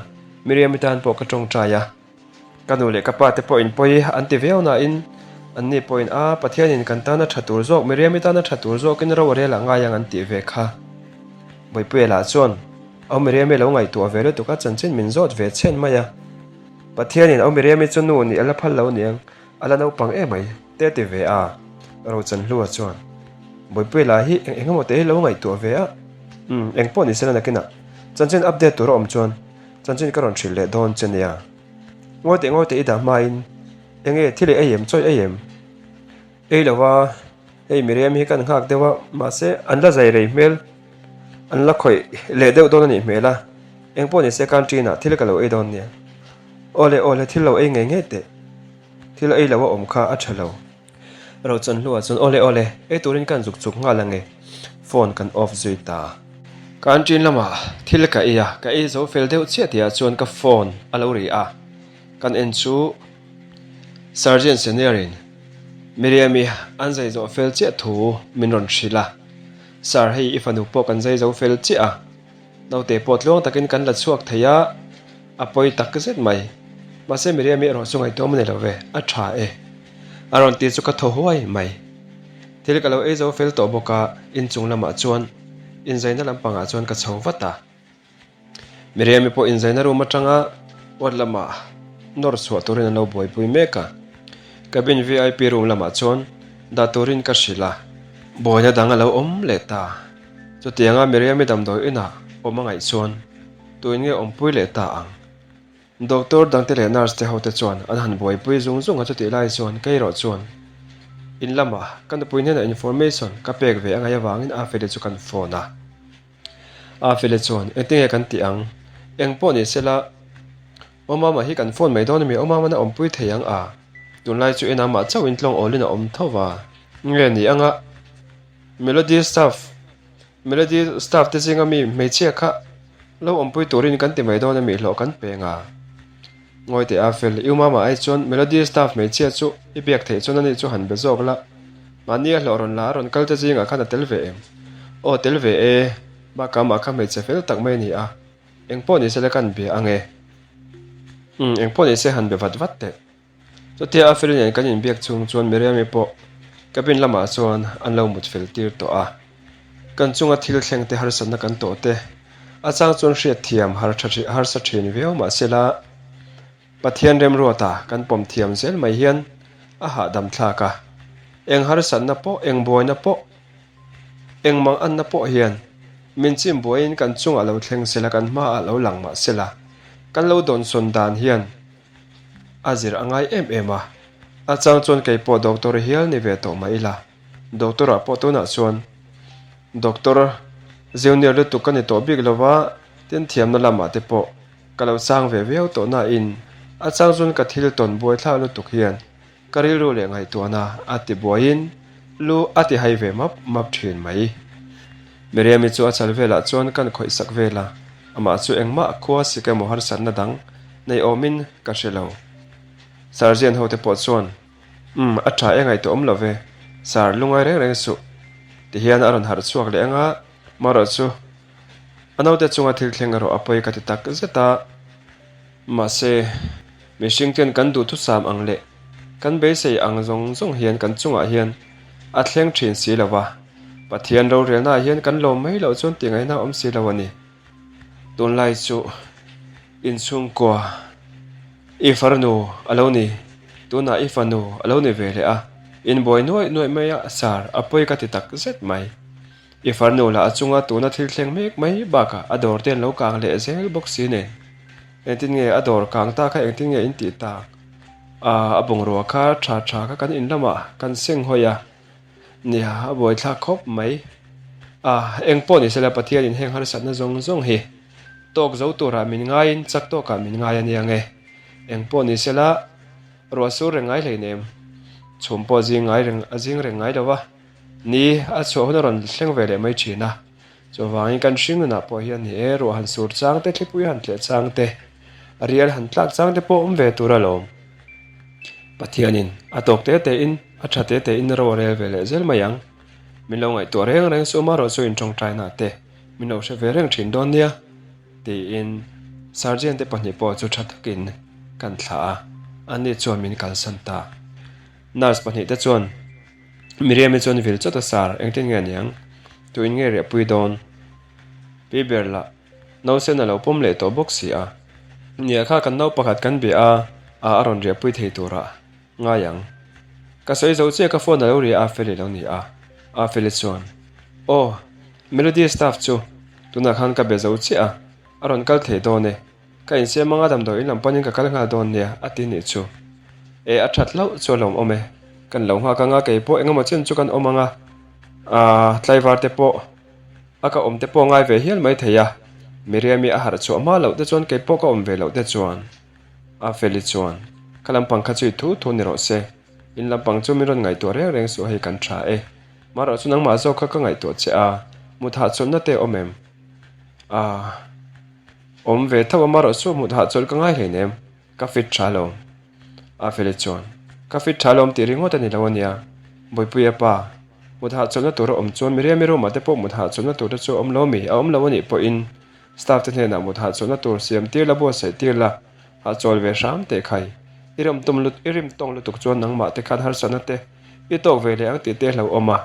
Speaker 1: Miriam-i tan pawh ka tawngtai a. Ka nu leh ka pa te pawhin pawi an ti viau nain an ni pawhin a Pathianin kan tana tha tur zawk, Miriam-i tana tha tur zawkin ro a rel ah ngai ang an tih ve kha. Bawipuia lah chuan Au Miriam-i lo ngaihtuah ve lutuk a chanchin min zawt ve chhen mai a. Pathianin Au Miriam-i chu nu nih a la phal lo niang, a la naupang emai te ti ve a. Rochanhlua chuan Bawipuia lah hi eng eng emaw te hi lo ngaihtuah ve a. Umm engpawh ni sela nakinah chanchin update tur a awm chuan Chanchin ka rawn hrilh leh dawn che nia. Ngawi teh ngawi teh i dah hmain enge thil i ei em chawi ei em? Ei lo a, hei Miriam hi kan nghak deuh a, mahse an la zai rei hmel, an la khawih leh deuh dawn a nih hmel a, eng pawh nise canteen ah thil ka lo ei dawn nia. Awle awle thil lo ei ngei ngei teh, thil ei lo a awm kha a tha lo. Rochan hnuah chuan awle awle, ei turin kan zuk chuk nghal ange, phone kan off zui ta. Canteen lamah thil ka ei a, ka ei zo fel deuh chiah tihah chuan ka phone a lo ri a, kan en chu Sergeant Senior in Miriam-i an zai zawh fel chiah thu min rawn hrilh a, Sir hei i fanu pawh kan zai zo fel chiah a, Naute pawh tluang takin kan la chhuak thei a, a pawi tak zet mai. Mahse Miriam-i erawh chu ngaihtuah a ni lo ve, a tha e. A rawn ti chu ka thaw huai mai. Thil ka lo ei zo fel tawh bawk a, inchung lamah chuan inzaina lampangah chuan ka chho vat a. Miriam-i pawh inzaina room atanga ward lamah nawr chhuah turin an lo buaipui mek a. Cabin vip room lamah chuan dah turin ka hrilh a, buaina dang a lo awm leh ta. Chutianga Miriam-i damdawi inah awm a ngaih chuan tuin nge awmpui leh ta ang? Doctor dangte leh nurse te hote chuan an han buaipui zung zung a chutih lai chuan kei erawh chuan in lamah ka nupui hnenah information ka pek ve a ngaih avangin Afeli chu kan phone a. Afeli chuan engtinge kan tih ang? Eng pawh ni sela Awmama hi kan phone mai dawn ami? Awmama na awmpui thei ang a? Tunlai chu enamah chauhin tlawng awlin a awm tho va. Nge ni anga? Melody staff Melody staff te zinga mi hmeichhia kha lo awmpui turin kan ti mai dawn a mi hlawh kan peng a. Ngawi teh a fel, I umama ai chuan Melody staff hmeichhia chu i biak theih chuan ani chu han be zawk la. Mahni a hlawh rawn la a rawn kal te zingah khan a tel ve em? Aw tel ve e, bakah amah kha hmeichhe fel tak mai a ni a, engpawh ni sela kan bia ange. Umm engpawh ni se han be vat vat teh. Chutia a fel nen kan inbiak chhung chuan Miriam-i pawh cabin lamah chuan an lo mut fel tir tawh a. Kan chunga thil thleng te harsatna kan tawh te a chang chuan hriatthiam harsa thin viau mahsela Pathian remruata kan pawm thiam zel mai hian a hahdam thlak a. Eng harsatna pawh eng buaina pawh eng manganna pawh hian min chim buaiin kan chungah lo thleng sela kan hmaah lo lang mahsela kan lo dawnsawn dan hian A zir a ngai em em a, a chang chuan kei pawh doctor hial ni ve tawh mah ila, doctor ah pawh tunah chuan doctor junior lutuk ka ni tawh bik lo va, tin thiamna lamah te pawh ka lo chang ve viau tawh nain a chang chuan ka thil tawn buaithlak lutuk hian. Ka rilru leh ngaihtuahna a ti buaiin lu a ti hai ve map map thin mai. Miriam-i chu a chal velah chuan kan khawih sak vel a, amah chu engmah khua sik emaw harsatna dang nei awmin ka hre lo. Sergeant hote pawh chuan, Umm, a tha e ngaihtuah awm lo ve, Sir, lungai reng reng suh. Tihian a rawn harh chhuak leh anga, marawh chu a naute chunga thil thleng erawh a pawi ka ti tak zet a. Mahse, mihring ten kan duhthusam ang leh kan beisei ang zawng zawng hian kan chungah hian a thleng thin si lo va, Pathian rorelnaah hian kan lawm mai loh chuan tingaihna a awm si lo a ni. Tunlai chu inchhungkua i farnu a lo ni, tunah i fanu a lo ni ve leh a, inbuai nuaih nuaih mai a, sar a pawi ka ti tak zet mai. I farnu lah a chunga tuna thil thleng mek mai bakah a dawr te an lo kang leh zel bawk si nen. Engtin nge a dawr kang ta kha engtin nge in tih tak? Aa a bungrua kha tha tha kha kan in lamah kan seng hawi a, nia a buaithlak khawp mai. Aa eng pawh ni sela Pathianin heng harsatna zawng zawng hi tawk zo turah min ngaiin chak tawkah min ngai a nia nge. Eng pawh ni sela ruah sur reng ngai hleinem. Chhum pawh zing ngai reng a zing reng ngai lo va. Ni, a chhuah hun a rawn thleng ve leh mai thin a. Chuvangin kan hring nunah pawh hian ni e, ruah han sur chang te, thlipui han tleh chang te, rial han tlak chang te pawh awm ve tur alawm. Pathianin a tawk te tein, a tha te tein ro a rel ve leh zel mai ang. Min lo ngaihtuah reng reng chu amarawh chu intawngtaina te min lo hre ve reng thin dawn nia, tiin Sergeant te pahnih pawh chu tha takin kan thlah a, anni chuan min kalsan ta. Nurse pahnih te chuan. Miriam-i chuan vil chawt a sar, engtin nge aniang? Tuin nge riahpui dawn? Pi ber lah, nausen a lo pawm leh tawh bawk si a. Nia kha kan nau pakhat kan bia a, a a rawn riahpui thei turah ngai ang. Ka sawi zo chiah ka phone a lo ria a, Feli lo ni a. A Feli chuan, Aw, Melody staff chu tunah khan ka be zo chiah a, a rawn kal thei dawn e. Ka insiam anga damdawi in lam panin ka kal nghal dawn nia, a ti nih chu. E, a that hlauh chu a lawm awm e. Kan lo nghak anga kei pawh engemaw chen chu kan awm anga, aah, tlaivar te pawh a ka awm te pawh ngai ve hial mai thei a. Miriam-i a harh chhuah hma loh te chuan kei pawh ka awm ve loh te chuan. A Feli chuan, Ka lampang kha chu i thu thu ni rawh se. In lampang chu min rawn ngaihtuah reng reng suh hei kan tha e. Marawh chu nangmah zawk kha ka ngaihtuah che a, mut hahchawlhna te awm em? Aah. Awm ve tho a marawh chu hmut hahchawlh ka ngai hleinem, ka fit tha lo. A Feli chuan, Ka fit tha lo tih ringawt a ni lo a nia. Bawipuia pa, hmut hahchawlhna tur a awm chuan Miriam-i room ah te pawh hmut hahchawlhna tur te chu a awm lo mi? A awm lo a nih pawhin staff te hnenah hmut hahchawlhna tur siam tir la buatsaih tir la, hahchawl ve hram teh khai. I rim tum lut i rim tawng lutuk chuan nangmah te khan harsatna te i tawk ve leh ang tih te hlauhawm a.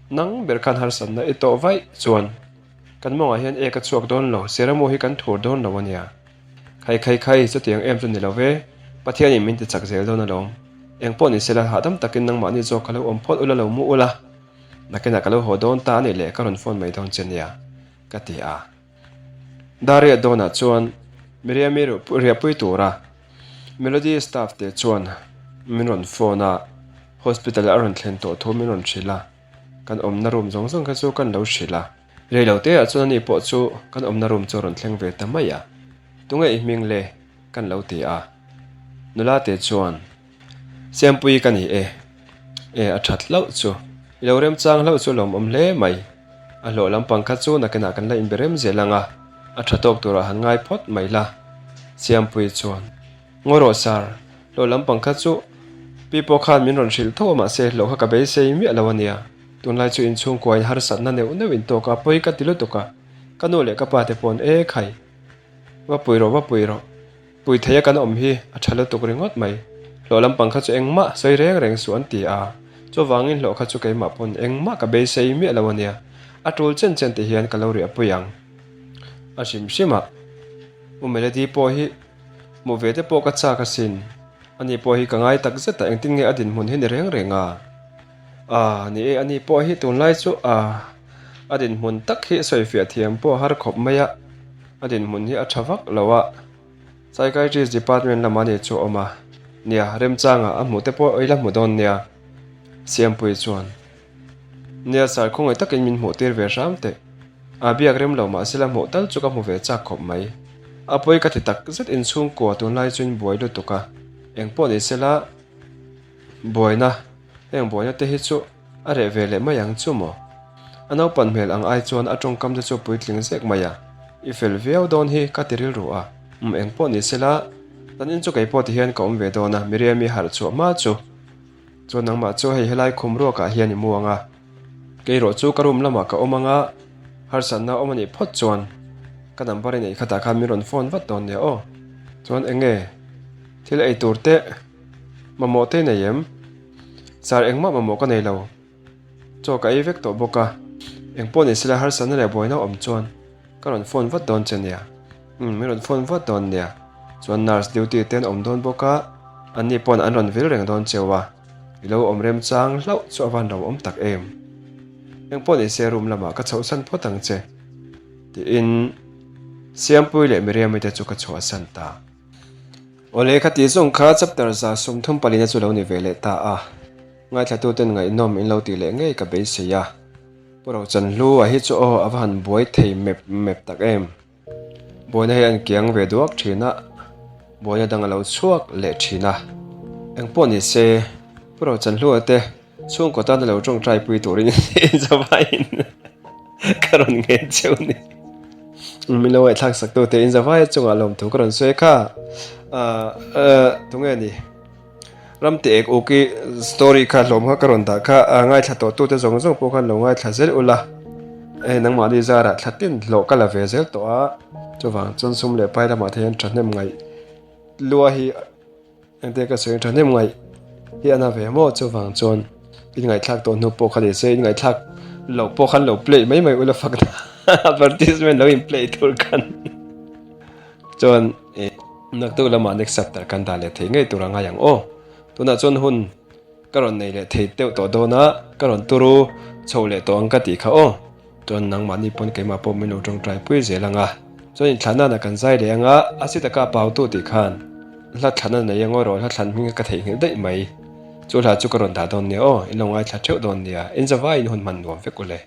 Speaker 1: Nang ber khan harsatna i tawh vaih chuan. Kan mawngah hian ek a chhuak dawn lo, Seramu hi kan thur dawn lo a nia. Khai khai khai, chutiang em chu ni lo ve, Pathianin min ti chak zel dawn alawm. Eng pawh ni sela, hahdam takin nangmahni zawk ka lo awm phawt ula lo mu ula, nakinah ka lo haw dawn ta a nih leh ka rawn phone mai dawn che nia, ka ti a. Dariah dawnah chuan Miriami riahpui tura Melody staff te chuan min rawn phone a, hospital a rawn thlen tawh thu min rawn hrilh a. Kan awmna room zawng zawng kha chu kan lo hrilh a, rei lo te ah chuan ani pawh chu kan awmna room chu a rawn thleng ve ta mai a, Tunge i hming le? kan lo ti a, nula te chuan Siampui ka ni e, e a that hlauh chu, i lo remchang hlauh chu lawmawm hle mai, a hlawh lampang kha chu nakinah kan la inbe rem zel ang a, a tha tawk turah han ngai phawt mai la Siampui chuan. Ngawi rawh sir, hlawh lampang kha chu pi pawh khan min rawn hrilh tho a mahse hlawh kha ka beisei miah lo a nia. Tunlai chu inchhungkua in harsatna neuh neuh in tawk a pawi ka ti lutuk a, ka nu leh ka pa te pawn e khai. Va pui rawh va pui rawh, pui thei a kan awm hi a tha lutuk ringawt mai. Hlawh lampang kha chu engmah sawi reng reng suh an ti a, chuvangin hlawh kha chu keimah pawn engmah ka beisei miah lo a nia, a tul chen chen ti hian ka lo riah pui ang. A hrim hrim a, U Melody pawh hi Hmuh ve te pawh ka chak asin. Ani pawh hi ka ngai tak zet a, engtin nge a dinhmun hi ni reng reng a? Ah, ni e, ani pawh hi tunlai chu ah, a dinhmun tak hi sawifiah thiam pawh a har khawp mai a, a dinhmun hi a tha vak lo a, Psychiatrist department lamah ani chu a awm a, nia, remchangah a hmuh te pawh ila hmu dawn nia, Siampuii chuan. Nia sir khawngaih takin min hmuh tir ve hram teh. A biak rem lo mahse la hmuh tal chu ka hmu ve chak khawp mai. A pawi ka ti tak zet inchhungkua tunlai chu in buai lutuk a, eng pawh ni sela. Buaina, heng buaina te hi chu a reh ve leh mai ang chu maw? A naupan hmel ang ai chuan a tawngkam te chu puitling zek mai a, i fel viau dawn hi ka ti rilru a, um eng pawh ni sela, dan in chu kei pawh ti hian ka awm ve dawn a, Miriam-i harh chhuah hma chu. Chuan nangmah chu hei helai khum ruakah hian i mu ang a, kei erawh chu ka room lamah ka awm ang a, harsatna awm a nih phawt chuan ka number i neih khatah khan min rawn phone vat dawn nia aw. Chuan eng nge thil ei tur te mamawh te i nei em? Sir engmah mamawh ka nei lo, chaw ka ei vek tawh bawk a, engpawh ni sela harsatna leh buaina awm chuan ka rawn phone vat dawn che nia. Umm min rawn phone vat dawn nia, chuan nurse duty te an awm dawn bawk a, anni pawn an rawn vil reng dawn cheu a, i lo awm remchang hlauh chu a van lo awm tak em. Engpawh ni se room lamah ka chhohsan phawt ang che tiin Siampuii leh Miriam-i te chu ka chhuahsan ta. Awle khati zawng kha chapter 130 palina chu lo ni ve leh ta a, ngaithlatuten ngaihnawm in lo tih leh ngei ka beisei a. Pu Rochanhlu a hi chu aw a va han buai thei mep mep tak em. Buaina hi an kiang ve duak thin a, buaina dang a lo chhuak leh thin a. Engpawh ni se, Pu Rochanhlua te chhungkaw tana lo tawngtai pui turin inzavaiin ka rawn ngen cheu ni. Min lo ngaihthlak sak tu te inzavaia chungah lawmthu ka rawn sawi kha. Ahh tunge ni? Ramte ek uk i story kha hlawm kha ka rawn dah kha a ngaithla tawh tute zawng zawng pawh khan lo ngaithla zel ula hei nangmahni zarah thla tin hlawh ka la ve zel tawh a chuvang chuan sum leh pai lamah te hian thahnem ngaih lua hi engte ka sawi thahnem ngaih hi a na ve maw chuvang chuan in ngaihthlak tawh hnu pawh kha ni se in ngaihthlak loh pawh khan lo play mai mai ula fakna advertisement lo in play tur khan chuan ih. Naktuk lamah next chapter kan dah leh thei ngei tur a ngai ang aw. Tunah chuan hun ka rawn nei leh thei deuh tawh dawn a, ka rawn turu chho leh tawh ang ka tih kha aw. Chuan nangmahni pawn keimah pawh min lo tawngtai pui zel ang a. Chuan inthlahna kan zai leh ang a, a si taka pautu tih khan hla thlan a nei ang aw rawh hla thlan hming ka theihnghilh daih mai. Chu hla chu ka rawn dah dawn nia aw, in lo ngaithla theuh dawn nia, in zavaiin hun hman nuam vek u le.